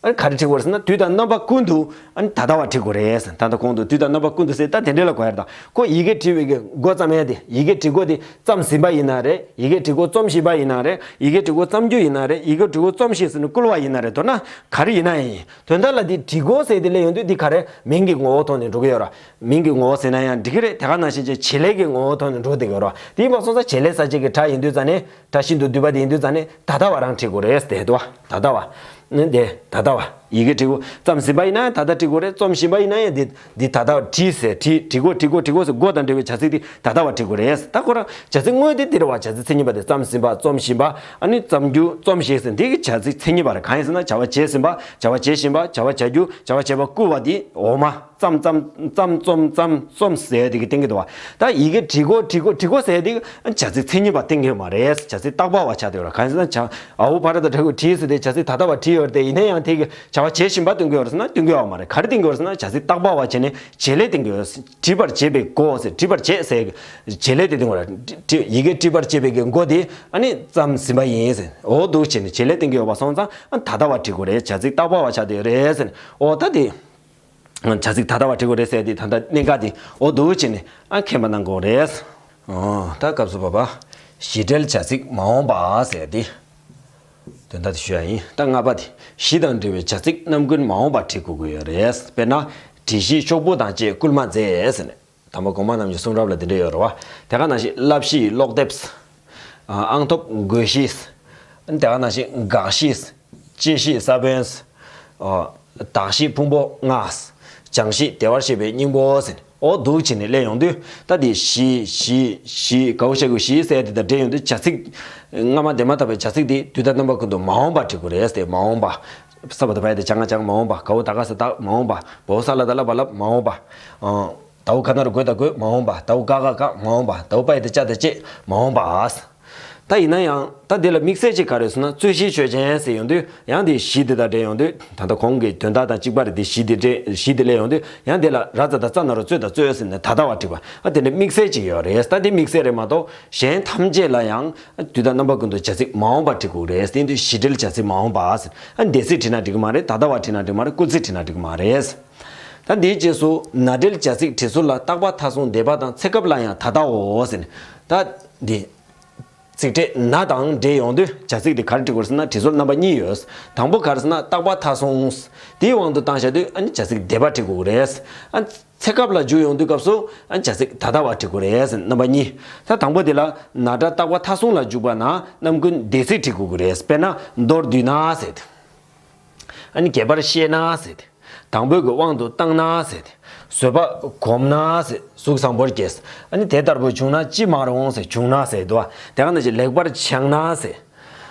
ཨ་ནི་ག་རེ་བྲིས་དགོས་རེད་ཟེར་ན་དུས་དང་རྣམ་པ་ཀུན་ཏུ་ཨ་ནི་ད་ལྟ་བ་བྲིས་དགོས་རེད་ཟེར། ད་ལྟ་གོང་དུ་དུས་དང་རྣམ་པ་ཀུན་ཏུ་ཟེར་ད་དེ་འདྲས་ལ་གོ་ཡ་རེད། ད་ཁོ་ཡི་གེ་བྲིས་པའི་གི་འགོ་བརྩམས་ཡ་དེ། ཡི་གེ་བྲིས་འགོ་དེ་བརྩམས་ཟིན་པ་ཡིན་ན་རེད། ཡི་གེ་བྲིས་འགོ་རྩོམ་བཞིན་པ་ཡིན་ན་རེད། ཡི་གེ་བྲིས་འགོ་རྩོམ་རྒྱུ་ཡིན་ན་རེད། ཡི་གེ་བྲིས་འགོ་རྩོམ་ཞིག་ཟེར་ནས་བསྐུལ་བ་ཡིན་ན་རེད། མདོར་ན་ག་རེ་ཡིན་ན་ཡང་ཡིན། དོན་དག་ལ་དེ་བྲིས་འགོ་ཟེར་དེ་ལས་ཡོང་དུས་དེ་ག་རེ་མིང་གི་ངོ་བོ་ཐོག་ནས་འགྲོ་གི་ཡོད་ར། མིང་གི་ངོ་བོ་ཟེར་ན་ཡང་འགྲིག་གི་རེད། དེ་ག་ནང་བཞིན་བྱེད་ལས་ཀྱི་ངོ་བོ་ཐོག་ནས་འགྲོ་བསྡད་ཀྱི་ཡོད་ར། དེ་ཡིན་པ་སོང་ཙང་བྱེད་ལས་གསལ་བྱེད་ཀྱི་སྒྲ་ཡིན་དུས་ཙང་ནས། སྒྲ་ཤིན་ཏུ་བསྡུས་པ་དེ་ཡིན་དུས་ཙང་ནས་ད་ལྟ་བ་རང་བྲིས་དགོས་རེད་ཟེར་དེ་འདུག་བ། ད་ལྟ་བ། ནི་དེ་ད་ལྟ་བ། ཡི་གེ་བྲིས་འགོ་བརྩམས་ཟིན་པ་ཡིན་ན་ཡང་ད་ལྟ་བྲིས་དགོས་རེད། རྩོམ་བཞིན་པ་ཡིན་ན་ཡང་འདི་འདི་ད་ལྟ་བ་བྲིས་ཟེར། བྲིས་བྲིས་འགོ་བྲིས་འགོ་བྲིས་འགོ་ཟེར། འགོ་དང་འབྲེལ་བའི་བྱ་ཚིག་དེ་ད་ལྟ་བ་བྲིས་དགོས་རེད། ད་ཁོ་རང་བྱ་ཚིག་དངོས་དེ་འདི་རེད་བ། བྱ་ཚིག་མཚན་ཉིད་པ་དེ་བརྩམས་ཟིན་པ། རྩོམ་བཞིན་པ། ཨ་ནི་བརྩམ་རྒྱུ། རྩོམ་ཞིག་ཟེར། འདི་གི་བྱ་ཚིག་མཚན་ཉིད་པ་རེད། གང་ཡིན་ཟེར་ན་བྱ་བ་བྱས་ཟིན་པ། བྱ་བ་བྱེད་བཞིན་པ། བྱ་བ་བྱ་རྒྱུ། བྱ་བ་བྱེད་པ་བསྐུལ་བ་དེ་འོག་མ། བརྩམས་བརྩམས་བརྩམས་རྩོམ་བརྩམས་རྩོམ་ཟེར་དེ་གི་སྟེང་གི་འདུག་བ། ད་ཡི་གེ་བྲིས་འགོ་བྲིས་འགོ་བྲིས་འགོ་ཟེར་དེ་གི་བྱ་ཚིག་མཚན་ཉིད་པ་སྟེང་གི་ཡོད་མ་རེད། བྱ་ཚིག་རྟག་པ་བ་ཆགས་བསྡད་ཡོད་རེད། གང་ཡིན་ཟེར་ན་བྱ་ཨའོ་བྷ་ར་ཏ་ཏྲ་གུ་བྲིས་ཟེར་དེ་བྱ་ཚིག་ད་ལྟ་བ་བྲིས་ཡོད་རེད་དེ། ཡིན་ན་ཡང་དེ་གི་བྱ་བ་བྱེད་བཞིན་པ་སྟོན་གི་ཡོད་རེད་ཟེར་ན་སྟོན་གི་ཡོད་མ་རེད། ག་རེ་སྟོན་གི་ཡོད་རེད་ཟེར་ན་བྱ་ཚིག་རྟག་པ་བ་བྱས་ནས་བྱེད་ལས་སྟོན་གི་ཡོད་རེད། བྲིས་པར་བྱེད་པའི་འགོ་ཟེར། བྲིས་པར་བྱེད་ཟེར་བྱེད་ལས་དེ་སྟོན་གི་ཡོད་རེད། ཡི་གེ་བྲིས་པར་བྱེད་པའི་གི་འགོ་དེ་ཨ་ནི་བརྩམས་ཟིན་པ་ཡིན་ཟེར། འོ་འདུག་བྱས་ནས་བྱེད་ལས་སྟོན་གི་ཡོད་པ་སོང་ཙང་ཨ་ད་ལྟ་བ་བྲིས་དགོས་རེད། བྱ་ཚིག་རྟག་པ་བ་ཆགས་བསྡད་ཡོད་རེད་ཟེར། འོ་ད་དེ། བྱ་ཚིག་ད་ལྟ་བ་བྲིས་དགོས་རེད་ཟེར་དེ་ད་ལྟ་གནད་འགག་དེ་འོ་འདུག་བྱས་ནས་ཨ་མཁྱེན་པ་གནང་དགོས་རེད། ཨོ་ད་སྐབས་སུ་བབ་པ། གཞི་འབྲེལ་བྱ་ཚིག་མ་འོངས་པ་ཟེར་དེ། དོན་དག་དེ་ཞུ་ཡ་ཡིན། ད་ལྔ་པ་དེ་གཞི་དང་འབྲེལ་བའི་བྱ་ཚིག་རྣམ་ཀུན་མ་འོངས་པ་བྲིས་དགོས་ཀྱི་ཡོད་རེད། དཔེར་ན། བྲིས་གཞི་ཤོག་བུ་དང་བཅས་བསྐུལ་མ་མཛད་ཟེར་ནས། དམ་པ་གོང་མ་རྣམས་ཀྱི་གསུང་རབ་ལ་འདི་འདྲ་ཡོད་རེད་བ། དེ་ག་ནང་བཞིན་བསླབ་གཞི་ཀློག་དེབ། ཨང་ཐོབ་འགོད་གཞི། དེ་ག་ནང་བཞིན་དགག་གཞི། དཔྱད་གཞི་ས་བོན། དག་གཞི་ཕུང་པོ་ལྔ། སྦྱང་གཞི་བདེ་བར་གཤེགས་པའི་སྙིང་པོ་ཟེར། འོ་འདུག་བྱས་ནས་སླེབས་ཡོང་དུས་ད་འདི་གཞི་གཞི་གཞི་གའུ་ཤ་གུ་གཞི་ཟེར་དེ་དང་འབྲེལ་ཡོང་དུས་བྱ་ཚིག་སྔ་མ་འདས་མ་ཐག་པའི་བྱ་ཚིག་དེ་དུས་དང་རྣམ་པ་ཀུན་ཏུ་མ་འོངས་པ་བྲིས་དགོས་རེད་ཟེར། མ་འོངས་པ། ས་བ་ད་བ་ཡ་དེ་བྱ་ང་བྱང་མ་འོངས་པ། གའུ་ད་ག་ས་དག་མ་འོངས་པ། བའོ་ས་ལ་ད་ལ་བ་ལ་མ་འོངས་པ། ཨང་། དའོ་ག་ན་རོ་གོ་ད་གོས་མ་འོངས་པ། དའོ་ག་ག་ག་མ་འོངས་པ། དའོ་པ་ཡ་དེ་ཅ་ད་ཅེ་མ་འོངས་པ། ད་ཡིན་ན་ཡང་ད་འདི་ལ་དམིགས་བསལ་ཅིག་ག་རེ་ཟེར་ན་རྩོད་གཞིའི་ཆོས་ཅན་ཟེར་ཡོང་དུས་ཡང་དེ་གཞི་དེ་དང་འབྲེལ་ཡོང་དུས་ད་ལྟ་གོང་གི་དོན་དག་དང་གཅིག་པ་རེད། དེ་གཞི་དེ་འབྲེལ་གཞི་དེ་སླེབས་ཡོང་དུས་ཡང་དེ་ལ་ར་ཙ་ད་ཙ་ན་རོ་རྩོད་ད་རྩོད་ཟེར་ནས་ད་ལྟ་བ་བྲིས་པ། ཨ་དེ་འདྲ་དམིགས་བསལ་ཅིག་ཡོད་རེད། ད་འདི་དམིགས་བསལ་རེད་མ་གཏོགས་གཞན་ཐམས་ཅད་ལ་ཡང་དུས་དང་རྣམ་པ་ཀུན་ཏུ་བྱ་ཚིག་མ་འོངས་པ་བྲིས་དགོས་རེད། དེ་ཡིན་དུས་གཞི་འབྲེལ་བྱ་ཚིག་མ་འོངས་པ་ཟེར། ཨ་འདས་ཚིག་བྲིས་ན་འགྲིག་གི་མ་རེད། ད་ལྟ་བ་བྲིས་ན་འགྲིག་གི་མ་རེད། སྐུལ་ཚིག་བྲིས་ན་འགྲིག་གི་མ་རེད། ད་འདིའི་རྗེས་སུ་ན་འབྲེལ་བྱ་ཚིག་བྲིས་ཚུལ་ལ་རྟག་པ་མཐའ་བཟུང་འདས་པ་དང་ཚེ་སྐབས་ལ་ཡང་ད་ལྟའོ་ཟེར་ནས་ད་འདི། ཚིག་ཕྲད་ན་དང་འབྲེལ་ཡོང་དུས་བྱ་ཚིག་དེ་ག་རེ་འབྲི་དགོས་ཟེར་ན་འབྲི་སྲོལ་རྣམ་པ་གཉིས་ཡོད། དང་པོ་ག་རེ་ཟེར་ན་རྟག་པ་མཐའ་སོང་། དེའི་དབང་དུ་བཏང་བྱ་དུས་ཨ་ནི་བྱ་ཚིག་འདས་པ་འབྲི་དགོས་ཀྱི་རེད། ཨ་ཚེ་སྐབས་ལ་འཇུག་ཡོང་དུས་སྐབས་སུ་ཨ་ནི་བྱ་ཚིག་ད་ལྟ་བ་འབྲི་དགོས་རེད་ཟེར། རྣམ་པ་གཉིས། ད་དང་པོ་དེ་ལ་ན་སྒྲ་རྟག་པ་མཐའ་སོང་ལ་འཇུག་པ་ན་རྣམ་ཀུན་འདས་ཚིག་འབྲི་དགོས་ཀྱི་རེད། དཔེར་ན་མདོར་བསྡུས་ན་ཟེར། ཨ་ནི་རྒྱས་པར་བཤད་ན་ཟེར་ཏེ། དང་པོའི་གི་དབང་དུ་བཏང་ན་ཟེར་ཏེ། བཟོད་པ་སྒོམ་ན་ཟེར། གཟུགས་བཟང་པོར་སྐྱེས། ཨ་ནི་དེ་ལྟ་བུ་བྱུང་ན་ཅི་མ་རུང་ཟེར་བྱུང་ན་ཟེར་འདུག་བ། དེ་ག་ནང་བཞིན་ལེགས་པར་བྱང་ན་ཟེར།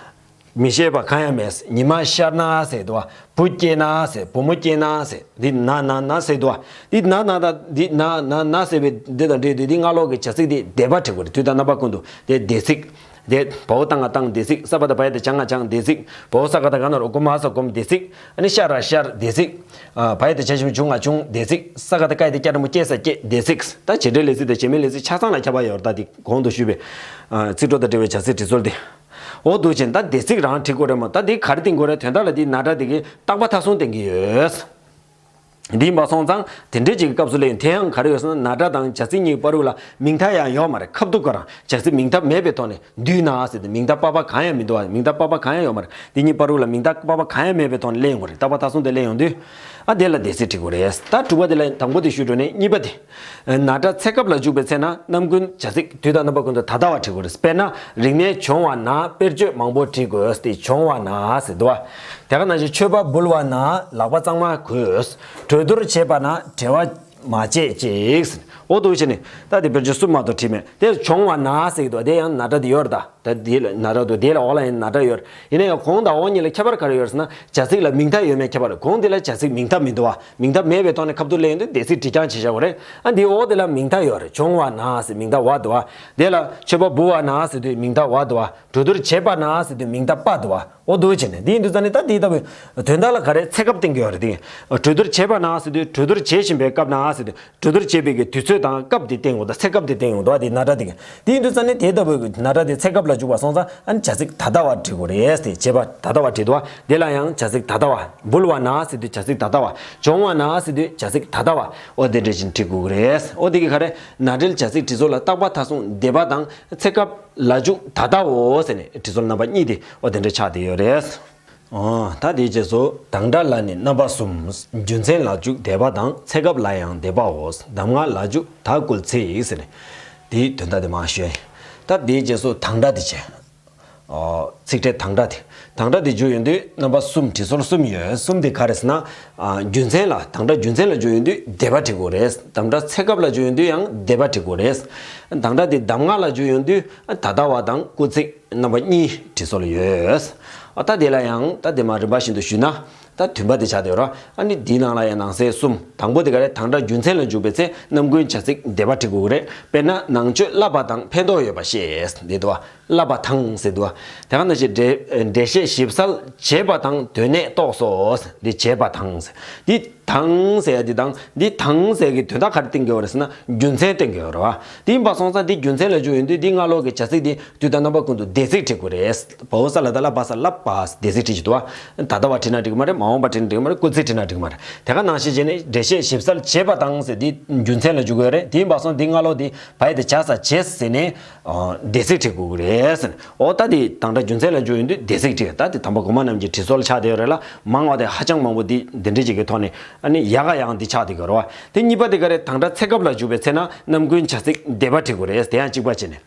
མི་ཤེས་པ་གང་ཡང་མེད། ཉི་མ་ཤར་ན་ཟེར་འདུག་བ། བུ་སྐྱེས་ན་ཟེར། བུ་མོ་སྐྱེས་ན་ཟེར། འདི་ན་ན་ན་ཟེར་འདུག་བ། འདི་ན་ན་ད་འདི་ན་ན་ན་ཟེར་བའི་འདི་དང་འབྲེལ་དུས་འདི་སྔ་ལོགས་ཀྱི་བྱ་ཚིག་འདི་འདས་པ་བྲི་དགོས་རེད། དུས་དང་རྣམ་པ་ཀུན་ཏུ་དེ་འདས་ཚིག་དེ་བའོ་བཏང་ང་བཏང་འདས་ཚིག་ས་པ་ད་བ་ཡ་ད་བྱ་ང་བྱང་འདས་ཚིག་བའོ་ས་ག་ད་ག་ན་རོ་སྒོ་མ་ས་སྒོམ་འདས་ཚིག་ཨ་ནི་ཤ་ར་ཤར་འདས་ཚིག་བ་ཡ་ད་བྱ་ཞབས་ཀྱུ་བྱུང་ང་བྱུང་འདས་ཚིག་ས་ག་ད་ཀ་ཡ་ད་སྐྱ་འགྲེང་བུ་སྐྱེ་ས་སྐྱེ་འདས་ཚིག་ད་བྱེད་འབྲེལ་ལས་ཚིག་དང་བྱེད་མེད་ལས་ཚིག་ཆ་ཚང་ལ་ཁྱབ་པ་ཡོད་རེད། ད་དེ་གོང་དུ་ཞུས་པའི་ཚིག་གྲོགས་དང་འབྲེལ་བའི་བྱ་ཚིག་འབྲི་སྲོལ་དེ། འོ་འདུག་ཅན་ད་འདས་ཚིག་རང་བྲི་དགོས་རེད་མོ། ད་འདི་ག་རེ་བསྟན་དགོས་རེད། དོན་དག་ལ་འདི་ན་སྒྲ་འདི་གི་རྟག་པ་མཐའ་སོང་བསྟན་གྱི་ཡོད། འདི་ཡིན་པ་སོང་ཙང་དེ་འདྲའི་ཅིག་གི་སྐབས་སུ་ལས་ཡིན། དེ་ཡང་ག་རེ་ཡོད་ཟེར་ན་ན་སྒྲ་དང་བྱ་ཚིག་གཉིས་བར་དུ་ལ་མིང་མཐའ་ཡང་ཡོད་མ་རེད། ཁ་ཐུག་ག་རང་བྱ་ཚིག་མིང་མཐའ་མེད་པའི་ཐོག་ནས་བསྡུས་ན་ཟེར་ཏེ་མིང་མཐའ་པ་པ་གང་ཡང་མི་འདུག་བ། མིང་མཐའ་པ་པ་གང་ཡང་ཡོད་མ་རེད། འདི་གཉིས་བར་དུ་ལ་མིང་མཐའ་པ་པ་གང་ཡང་མེད་པའི་ཐོག་ནས་ལེན་ཡོང་གི་རེད། རྟག་པ་མཐའ་སོང་དེ་ལེན་ཡོང་དུས་ཨ་དེ་ལ་འདས་ཚིག་བྲི་དགོས་རེད། ད་དྲུག་པ་དེ་ལ་དང་པོ་དེ་ཞུས་འགྲོ་ནས་གཉིས་པ་དེ། ན་སྒྲ་ཚེ་སྐབས་ལ་འཇུག་པའི་ཚེ་ན་རྣམ་ཀུན་བྱ་ཚིག་དུས་དང་རྣམ་པ་ཀུན་ཏུ་ད་ལྟ་བ་བྲི་དགོས་རེད། དཔེར་ན་རིག་གནས་སྦྱོང་བ་ན་དཔེར་བརྗོད་མང་པོ་བྲི་དགོས་ཏེ་སྦྱོང་བ་ན་ཟེར་འདུག་བ། དེ་ག་ནང་བཞིན་མཆོད་པ་འབུལ་བ་ན་ལག་པ་གཙང་མ་དགོས། གྲོས་བསྡུར་བྱེད་པ་ན་བྲེལ་བ་མ་བྱེད་ཅིག་འོ་འདུག་བྱས་ནས་ད་དེ་དཔེར་བརྗོད་གསུམ་མ་གཏོགས་བྲིས་མེད། དེར་སྦྱོང་བ་ན་ཟེར་གྱི་འདུག་དེ་ཡང་ན་སྒྲ་དེ་ཡོད་རེད་ད། ད་དེ་ལ་ན་སྒྲ་འདུག་དེ་ལ་འོག་ལ་ཡང་ན་སྒྲ་ཡོད་རེད། ཡིན་ན་ཡང་གོང་དང་འོག་གཉིས་ལ་ཁྱད་པར་ག་རེ་ཡོད་རེད་ཟེར་ན་བྱ་ཚིག་ལ་མིང་མཐའ་ཡོད་མེད་ཁྱད་པར་རེད། གོང་དེ་ལ་བྱ་ཚིག་མིང་མཐའ་མི་འདུག་བ། མིང་མཐའ་མེད་པའི་ཐོག་ནས་ཁ་ཐུག་ལེན་ཡོང་དུས་འདས་ཚིག་བྲིས་རྐྱང་བྱེད་བཞག་པ་རེད། ཨ་འདིའི་འོག་དེ་ལ་མིང་མཐའ་ཡོད་རེད། སྦྱོང་བ་ན་ཟེར་མིང་མཐའ་བ་འདུག་བ། དེ་ལ་མཆོད་པ་འབུལ་བ་ན་ཟེར་དུས་མིང་མཐའ་བ་འདུག་བ། གྲོས་བསྡུར་བྱེད་པ་ན་ཟེར་དུས་མིང་མཐའ་པ་འདུག་བ། འོ་འདུག་བྱས་ནས་འདི་ཡིན་དུས་ཙང་ནས་ད་འདི་ལྟ་བུའི་དོན་དག་ལ་ག་རེ་ཚེ་སྐབས་བསྟན་གྱི་ཡོད་རེད་དེ། གྲོས་བསྡུར་བྱེད་པ་ན་ཟེར་དུས་གྲོས་བསྡུར་བྱེད་བཞིན་པའི་སྐབས་ན་ཟེར་དུས་གྲོས་བསྡུར་བྱེད་པའི་གི་དུས་ཚོད་དང་སྐབས་དེ་བསྟན་དགོས། ད་ཚེ་སྐབས་དེ་བསྟན་ཡོང་འདུག་བ། དེ་ན་སྒྲ་དེ་གི་དེ་ཡིན་དུས་ཙང་ནས་དེ་ལྟ་བུའི་གི་ན་སྒྲ་དེ་ཚེ་སྐབས་ལ་འཇུག་པ་སོང་ཙང་ཨ་ནི་བྱ་ཚིག་ད་ལྟ་བ་བྲི་དགོས་རེད་དེ། བྱེད་པ་ད་ལྟ་བ་བྲི་འདུག་བ། དེ་ལ་ཡང་བྱ་ཚིག་ད་ལྟ་བ། འབུལ་བ་ན་ཟེར་དུས་བྱ་ཚིག་ད་ལྟ་བ། སྦྱོང་བ་ན་ཟེར་དུས་བྱ་ཚིག་ད་ལྟ་བ། འོ་དེ་འདྲ་བཞིན་བྲི་དགོས་ཀྱི་རེད། འོ་དེ་གི་ག་རེ་ན་སྒྲའི་བྱ་ཚིག་བྲི་སྲོལ་ལ་རྟག་པ་མཐའ་སོང་འདས་པ་དང་ཚེ་སྐབས་ལ་འཇུག་ད་ལྟའོ་ཟེར་ནས་བྲི་སྲོལ་རྣམ་པ་གཉིས་དེ་འོ་དེ་འདྲ་ཆགས་བསྡད་ཡོད་རེད། ཨོ། ད་དེའི་རྗེས་སུ་དང་སྒྲ་ལ་ནི་རྣམ་པ་གསུམ། རྒྱུ་མཚན་ལ་འཇུག་འདས་པ་དང་ཚེ་སྐབས་ལ་ཡང་འདས་པའོ། གདམས་ངག་ལ་འཇུག་ད་སྐུལ་ཚིག་ཟེར་ནས་དེའི་དོན་དག་དེ་མར་ཞུས། ད་དེའི་རྗེས་སུ་དང་སྒྲ་དེ་བྱས། ཨོ། ཚིག་ཕྲད་དང་སྒྲ་དེ། དང་སྒྲ་དེ་འཇུག་ཡོང་དུས་རྣམ་པ་གསུམ་བྲི་སྲོལ་གསུམ་ཡོད། གསུམ་དེ་ག་རེ་ཟེར་ན། ཨ། རྒྱུ་མཚན་ལ་དང་སྒྲ་རྒྱུ་མཚན་ལ་འཇུག་ཡོང་དུས་འདས་པ་བྲི་དགོས་རེད། དང་སྒྲ་ཚེ་སྐབས་ལ་འཇུག་ཡོང་དུས་ཡང་འདས་པ་བྲི་དགོས་རེད། དང་སྒྲ་དེ་གདམས་ངག་ལ་འཇུག་ཡོང་དུས་ད་ལྟ་བ་དང་སྐུལ་ཚིག་རྣམ་པ་གཉིས་བྲི་སྲོལ་ཡོད། ཨ། ད་དེ་ལ་ཡང་ད་དེ་མ་རིམ་པ་བཞིན་དུ་ཞུས་ན། ད་བདུན་པ་དེ་ཆགས་བསྡད་ཡོད་རེད། ཨ་ནི་འདིའི་ནང་ལ་ཡང་ནང་གསེས་གསུམ། དང་པོ་དེ་ག་རེ། དང་སྒྲ་རྒྱུ་མཚན་ལ་འཇུག་པའི་ཚེ་རྣམ་ཀུན་བྱ་ཚིག་འདས་པ་བྲི་དགོས་ཀྱི་རེད། དཔེར་ན་ནང་ཆོས་བསླབ་པ་དང་ཕན་ཐོགས་ཡོད་པ་ཤེས་འདི་འདུག་བ། བསླབ་པ་དང་ཟེར་འདུག་བ། དེ་ག་ནང་བཞིན་འགྲེལ་འགྲེལ་བཤད་ཞིབ་གསལ་བྱེད་པ་དང་དོན་གནད་རྟོགས་སོ། འདི་བྱེད་པ་དང་ཟེར། འདི་དང་ཟེར་ཡ་འདི་དང་འདི་དང་ཟེར་གྱི་དོན་དག་ག་རེ་བསྟན་གྱི་ཡོད་རེད་ཟེར་ན་རྒྱུ་མཚན་བསྟན་གྱི་ཡོད་རེད་བ། དེ་ཡིན་པ་སོང་ཙང་འདི་རྒྱུ་མཚན་ལ་འཇུག་ཡོང་དུས་འདི་སྔ་ལོགས་ཀྱི་བྱ་ཚིག་འདི་དུས་དང་རྣམ་པ་ཀུན་ཏུ་འདས་ཚིག་བྲི་དགོས་རེད། བའོ་ས་ལ་ད་ལ་བ་ས་ལ་བ། འདས་ཚིག་བྲི་བྱེད་དུ་བ། ད་ལྟ་བ་བྲིས་ན་འགྲིག་གི་མ་རེད། མ་འོངས་པ་བྲིས་ན་འགྲིག་གི་མ་རེད། སྐུལ་ཚིག་བྲིས་ན་འགྲིག་གི་མ་རེད། དེ་ག་ནང་བཞིན་བྱས་ནས་འགྲེལ་བཤད་ཞིབ་གསལ་བྱེད་པ་དང་ཟེར་འདི་རྒྱུ་མཚན་ལ་འཇུག་གི་ཡོད་རེད། དེ་ཡིན་པ་སོང་འདི་སྔ་ལོགས་འདི་བ་ཡ་དེ་བྱ་ས་བྱེད་ཟེར་ནས། ཨ། འདས་ཚིག་བྲི་དགོས་ཀྱི་རེད་ཟེར། འོ་ད་དེ་དང་སྒྲ་རྒྱུ་མཚན་ལ་འཇུག་ཡོང་དུས་འདས་ཚིག་བྲི། ད་དེ་དམ་པ་གོང་མ་རྣམས་ཀྱི་བྲི་སྲོལ་ཆགས་བསྡད་ཡོད་རེད་ལ། མང་བ་དེ་ཧ་ཅང་མང་པོ་འདི་འདི་འདྲ་ཅིག་གི་ཐོག་ནས་ཨ་ནི་ཡག་ག་ཡང་འདི་ཆགས་བསྡད་ཀྱི་ཡོད་རེད་བ། དེ་གཉིས་པ་དེ་ག་རེ། དང་སྒྲ་ཚེ་སྐབས་ལ་འཇུག་པའི་ཚེ་ན་རྣམ་ཀུན་བྱ་ཚིག་འདས་པ་བྲི་དགོས་རེད། དེ་ཡང་གཅིག་པ་བྱས་ནས།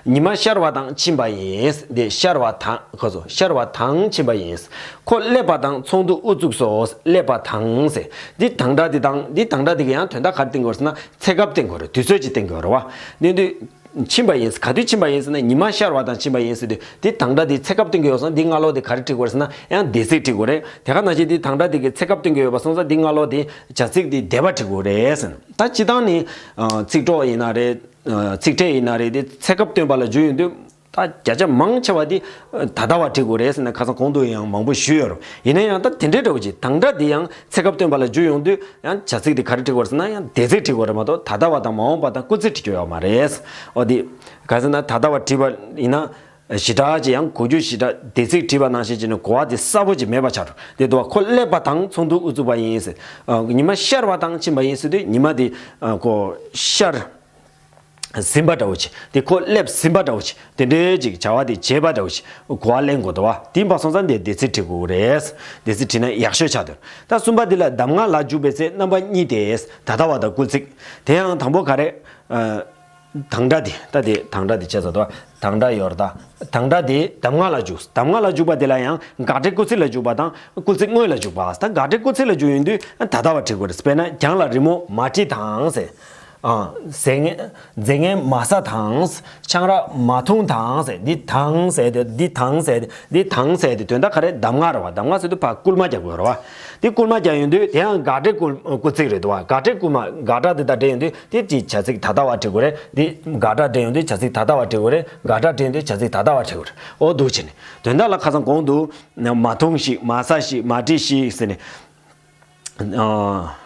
ཉི་མ་ཤར་བ་དང་ཕྱིན་པ་ཡིན། འདི་ཤར་བ་དང་ཁོ་ཚོ་ཤར་བ་དང་ཕྱིན་པ་ཡིན། ཁོ་སླེབས་པ་དང་ཚོགས་འདུ་དབུ་བཙུགས་སོ། སླེབས་པ་དང་ཟེར། འདི་དང་སྒྲ་འདི་དང་འདི་དང་སྒྲ་འདི་གི་ཡང་དོན་དག་ག་རེ་བསྟན་དགོས་ཟེར་ན་ཚེ་སྐབས་བསྟན་དགོས་རེད། དུས་ཚོད་ཅིག་བསྟན་དགོས་རེད་བ། འདི་འདི་ཕྱིན་པ་ཡིན། ག་དུས་ཕྱིན་པ་ཡིན་ཟེར་ན་ཉི་མ་ཤར་བ་དང་ཕྱིན་པ་ཡིན་ཟེར་དུས་འདི་དང་སྒྲ་འདི་ཚེ་སྐབས་བསྟན་གྱི་ཡོད་ཙང་འདི་སྔ་ལོགས་འདི་ག་རེ་བྲི་དགོས་ཟེར་ན་ཡང་འདས་ཚིག་བྲི་དགོས་རེད། དེ་ག་ནང་བཞིན་འདི་དང་སྒྲ་འདི་གི་ཚེ་སྐབས་བསྟན་གྱི་ཡོད་པ་སོང་ཙང་འདི་སྔ་ལོགས་འདི་བྱ་ཚིག་འདི་འདས་པ་བྲི་དགོས་རེད་ཟེར། ད་སྤྱི་བཏང་ནི་ཚིག་གྲོགས་ཡིན་ན་རེད། ཚིག་ཕྲད་ཡིན་ན་རེད། དེ་ཚེ་སྐབས་སྟོན་པ་ལ་འཇུག་ཡོང་དུས་ད་བརྒྱ་ཆ་མང་ཆེ་བ་དེ་ད་ལྟ་བ་བྲི་དགོས་རེད་ཟེར་ན་ཁ་སང་གོང་དུ་ཡང་མང་པོ་ཞུས་ཡོད་རེད། ཡིན་ན་ཡང་ད་དེ་འདྲའི་འདྲ་བོ་ཅིག་དང་སྒྲ་དེ་ཡང་ཚེ་སྐབས་སྟོན་པ་ལ་འཇུག་ཡོང་དུས་ཡང་བྱ་ཚིག་དེ་ག་རེ་བྲི་དགོས་རེད་ཟེར་ན་ཡང་འདས་ཚིག་བྲི་དགོས་རེད་མ་གཏོགས་ད་ལྟ་བ་དང་མ་འོངས་པ་དང་སྐུལ་ཚིག་བྲི་རྒྱུ་ཡོད་མ་རེད། འོ་དེ་ག་ཟེར་ན་ད་ལྟ་བ་བྲིས་པ་ཡིན་ན་ཞེ་དྲག་ཅིག་ཡང་གོ་རྒྱུ་ཞེ་དྲག་འདས་ཚིག་བྲིས་པ་ནང་བཞིན་བྱས་ནས་གོ་བ་དེ་གསལ་པོ་ཅིག་མེད་པ་ཆགས་འགྲོ། དེ་འདུག་བ། ཁོ་སླེབས་པ་དང་ཚོགས་འདུ་དབུ་བཙུགས་པ་ཡིན་ཟེར། ཉི་མ་ཤར་བ་དང་ཕྱིན་པ་ཡིན་ཟེར་དུས་ཉི་མ་དེ་ཁོ་ཤར། ཟིན་པ་འདྲ་བོ་ཅིག་དེ་ཁོ་སླེབས་ཟིན་པ་འདྲ་བོ་ཅིག་དེ་འདྲའི་ཅིག་བྱ་བ་དེ་བྱས་པ་འདྲ་བོ་ཅིག་གོ་བ་ལེན་དགོས་འདུག་བ། དེ་ཡིན་པ་སོང་ཙང་དེ་འདས་ཚིག་བྲི་དགོས་རེད། འདས་ཚིག་བྲིས་ན་ཡག་ཤོས་ཆགས་འདུག་ད་གསུམ་པ་དེ་ལ་གདམས་ངག་ལ་འཇུག་པའི་ཚེ་རྣམ་པ་གཉིས་ཏེ། ད་ལྟ་བ་དང་སྐུལ་ཚིག་དེ་ཡང་དང་པོ་ག་རེ། ཨ། དང་སྒྲ་དེ་ད་དེ་དང་སྒྲ་དེ་བྱས་ཙང་དང་སྒྲ་ཡོད་རེད་ད། དང་སྒྲ་དེ་གདམས་ངག་ལ་འཇུག་གདམས་ངག་ལ་འཇུག་པ་དེ་ལ་ཡང་དགག་སྒྲའི་སྐུལ་ཚིག་ལ་འཇུག་པ་དང་སྐུལ་ཚིག་དངོས་ལ་འཇུག་པ། ད་དགག་སྒྲའི་སྐུལ་ཚིག་ལ་འཇུག་ཡོང་དུས་ད་ལྟ་བ་བྲི་དགོས་རེད། དཔེར་ན་གྱང་ལ་རི་མོ་མ་བྲིས་དང་ཟེར། ཨ། བཟེ་ངན་བཟེ་ངན་མ་ཟ་དང་། ཆང་རག་མ་འཐུང་དང་ཟེར། འདི་དང་ཟེར་དེ་འདི་དང་ཟེར་དེ་འདི་དང་ཟེར་དེ་དོན་དག་ག་རེ། གདམས་ངག་རེད་བ། གདམས་ངག་ཟེར་དུས་ཕར་སྐུལ་མ་རྒྱག་དགོས་རེད་བ། དེ་སྐུལ་མ་རྒྱག་ཡོང་དུས་དེ་ཡང་དགག་སྒྲའི་སྐུལ་སྐུལ་ཚིག་རེད་འདུག་བ། དགག་སྒྲའི་སྐུལ་མ་དགག་སྒྲ་དེ་དང་འབྲེལ་ཡོང་དུས་དེ་ཅིག་བྱ་ཚིག་ད་ལྟ་བ་བྲི་དགོས་རེད། དེ་དགག་སྒྲ་འབྲེལ་ཡོང་དུས་བྱ་ཚིག་ད་ལྟ་བ་བྲི་དགོས་རེད། དགག་སྒྲ་འབྲེལ་ཡོང་དུས་བྱ་ཚིག་ད་ལྟ་བ་བྲི་དགོས་རེད། འོ་འདུག་བྱས་ནས་དོན་དག་ལ་ཁ་སང་གོང་དུ་མ་འཐུང་ཞིག་མ་ཟ་ཞིག་མ་བྲིས་ཞིག་ཟེར་ནས། ཨ།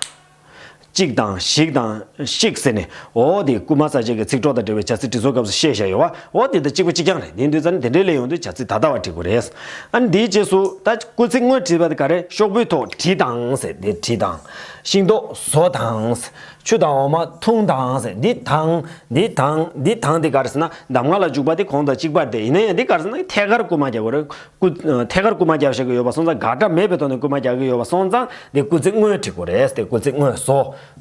གཅིག་དང་ཞིག་དང་ཤིག་ཟེར་ནས། འོ་དེ་རྐུན་མ་ཟ་བྱེད་ཀྱི་ཚིག་གྲོགས་དང་འབྲེལ་བའི་བྱ་ཚིག་འབྲི་སྲོལ་སྐབས་སུ་བཤད་བཞག་ཡོད་བ། འོ་དེ་དང་གཅིག་པ་གཅིག་རྐྱང་རེད། དེ་འདུག་ཙང་དེ་འདྲའི་ལས་ཡོང་དུས་བྱ་ཚིག་ད་ལྟ་བ་བྲི་དགོས་རེད། ཨ་ནི་དེའི་རྗེས་སུ་ད་སྐུལ་ཚིག་དངོས་བྲིས་པ་དེ་ག་རེ། ཤོག་བུའི་ཐོག་བྲིས་དང་ཟེར། དེ་བྲིས་དང་། ཤིང་ཏོག་ཟོ་དང་ཟེར། ཆུ་དང་འོ་མ་འཐུང་དང་ཟེར། འདི་དང་འདི་དང་འདི་དང་དེ་ག་རེ་ཟེར་ན་གདམས་ངག་ལ་འཇུག་པ་དེ་གོང་དང་གཅིག་པ་རེད། དེ་ཡིན་ན་ཡང་འདི་ག་རེ་ཟེར་ན་ཐད་ཀར་སྐུལ་མ་རྒྱག་དགོས་རེད། སྐུ། ཐད་ཀར་སྐུལ་མ་རྒྱག་བཞག་གི་ཡོད་པ་སོང་ཙང་དགག་སྒྲ་མེད་པའི་ཐོག་ནས་སྐུལ་མ་རྒྱག་གི་ཡོད་པ་སོང་ཙང་དེ་སྐུལ་ཚིག་དངོས་བྲི་དགོས་རེད། དེ་སྐུལ་ཚིག་དངོས་ཟོ་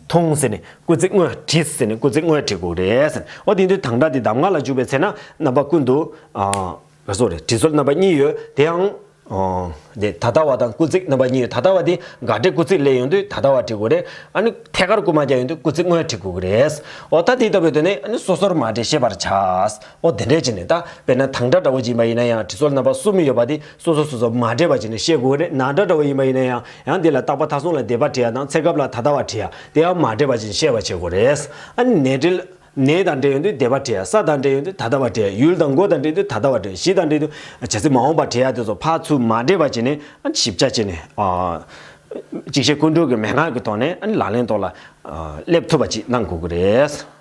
འཐུང་ཟེར་ནས་སྐུལ་ཚིག་དངོས་བྲིས་ཟེར་ནས་སྐུལ་ཚིག་དངོས་བྲི་དགོས་རེད་ཟེར། འོ་དེ་དུས་དང་སྒྲ་དེ་གདམས་ངག་ལ་འཇུག་པའི་ཚེ་ན་རྣམ་པ་ཀུན་ཏུ། ཨ། ག་སོ་རེད། བྲི་སྲོལ་རྣམ་པ་གཉིས་ཡོད། དེ་ཡང་། ཨ། དེ་ད་ལྟ་བ་དང་སྐུལ་ཚིག་རྣམ་པ་གཉིས་ཡོད། ད་ལྟ་བ་དེ་དགག་སྒྲའི་སྐུལ་ཚིག་ལས་ཡོང་དུས་ད་ལྟ་བ་བྲི་དགོས་རེད། ཨ་ནི་ཐད་ཀར་སྐུལ་མ་རྒྱག་ཡོང་དུས་སྐུལ་ཚིག་དངོས་བྲི་དགོས་ཀྱི་རེད། འོ་ད་དེ་ལྟ་བུའི་དོན་ནི་ཨ་ནི་སོ་སོར་མ་འདྲེས་ཤེས་པར་བྱ། ཨོ་དེ་འདྲས་བྱས་ནས་ད་དཔེར་ན་དང་སྒྲ་འདྲ་བོ་ཅིག་ཡིན་པ་ཡིན་ན་ཡང་བྲི་སྲོལ་རྣམ་པ་གསུམ་ཡོད་པ་དེ་སོ་སོ་སོ་སོ་མ་འདྲེས་པ་བྱས་ནས་བཤད་དགོས་རེད། ན་སྒྲ་འདྲ་བོ་ཡིན་པ་ཡིན་ན་ཡང་ཡང་དེ་ལ་རྟག་པ་མཐའ་གསུམ་ལ་འདས་པ་བྲི་ཡ་དང་ཚེ་སྐབས་ལ་ད་ལྟ་བ་བྲི་ཡ་དེ་ཡང་མ་འདྲེས་པ་བྱས་ནས་བཤད་པ་བྱེད་དགོས་རེད། ཨ་ནི་ནས་འབྲེལ་ནས་དང་འབྲེལ་ཡོང་དུས་འདས་པ་བྲི་ཡ། ས་དང་འབྲེལ་ཡོང་དུས་ད་ལྟ་བ་བྲི་ཡ། ཡུལ་དང་མགོ་དང་འབྲེལ་དུས་ད་ལྟ་བ་བྲི་ཡ། གཞི་དང་འབྲེལ་དུས་བྱ་ཚིག་མ་འོངས་པ་བྲི་ཡ་དེ་ཚོ་ཕར་ཚུར་མ་འདྲེས་པ་བྱས་ནས་ཨ་ནི་ཞིབ་ཆ་བྱས་ནས་ཨ། གཅིག་ཤེས་ཀུན་གྲོལ་གྱི་མན་ངག་གི་ཐོག་ནས་ཨ་ནི་ལག་ལེན་ཐོག་ལ་སླེབས་ཐུབ་པ་ཅིག་གནང་དགོས་ཀྱི་རེད།